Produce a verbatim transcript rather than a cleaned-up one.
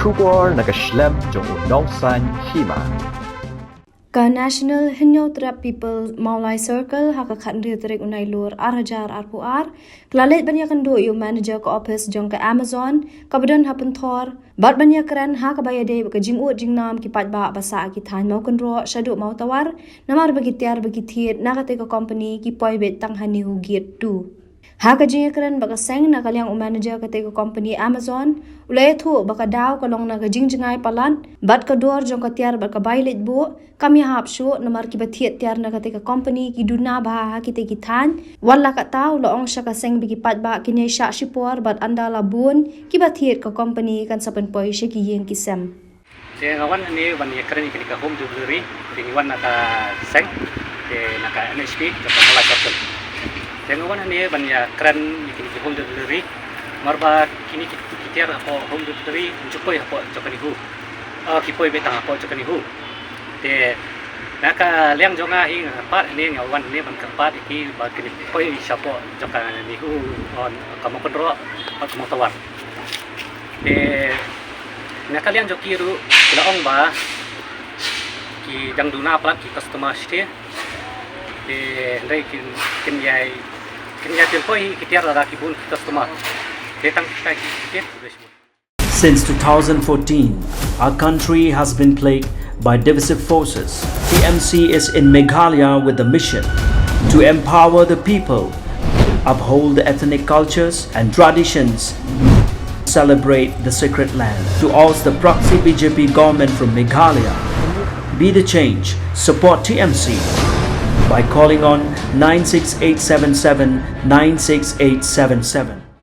Khubor na ka shlem jong u nongsan hima. Ka National Hynñiewtrep People Mawlai Circle ha ka khathynriew tarik u Nailur ar hajar arphew ar ka la leit ban ïakynduh ïa u manager ka office jong ka Amazon kaba don ha Pynthor bad ban ïakren ha kaba ïadei bad ka jingud jingnam ki paidbah ba sah ha ki thaiñ Mawkynroh shaduh Mawtawar namar ba ki tiar ba ki thied na katei ka company ki poi beit tang ha NEHU Gate two. Ha ka jingïakren bad ka seng na ka liang u manager katei ka company Amazon u la ïathuh ba ka daw ka long na ka jingjngai palat bad ka dor jong ka tiar bad ka bai leit buh kam ïahap shuh namar kiba thied tiar na katei ka company ki duna bha ha kitei ki thaiñ. Wat la katta u la ong sha ka seng ba ki paidbah kin ïai shah shipor bad ynda la bun kiba thied ka company kan sa pynpoi sha ki ïing ki sem. Te nga wan hangne ban ïakren ïa kane ka home delivery. Te ngi wan na ka seng, te na ka N H P, ka Mawlai Circle. Te nga wan hangne ban ïakren ïa kane ka home delivery. Namar ba kine ki, ki tiar hapoh home delivery, ki poi hapoh jong ka NEHU. Ah, ki poi beit tang hapoh jong ka NEHU. Te na ka liang jong nga hi nga kyrpad hangne, nga wan hangne ban kyrpad ïa ki ba kin poi shapoh jong ka NEHU, on ka Mawkynroh, ka Mawtawar. Te na ka liang jong ki ruh ki la ong ba ki dang duna palat ki customer shisha. Te hynrei kin, kin ïai, kin ïai pynpoi ki tiar lada ki bun ki customer. Te tang kita ki, ki, ki. Since two thousand fourteen, our country has been plagued by divisive forces. T M C is in Meghalaya with the mission to empower the people, uphold the ethnic cultures and traditions, celebrate the sacred land. To oust the proxy B J P government from Meghalaya, be the change, support T M C by calling on nine six eight seven seven nine six eight seven seven.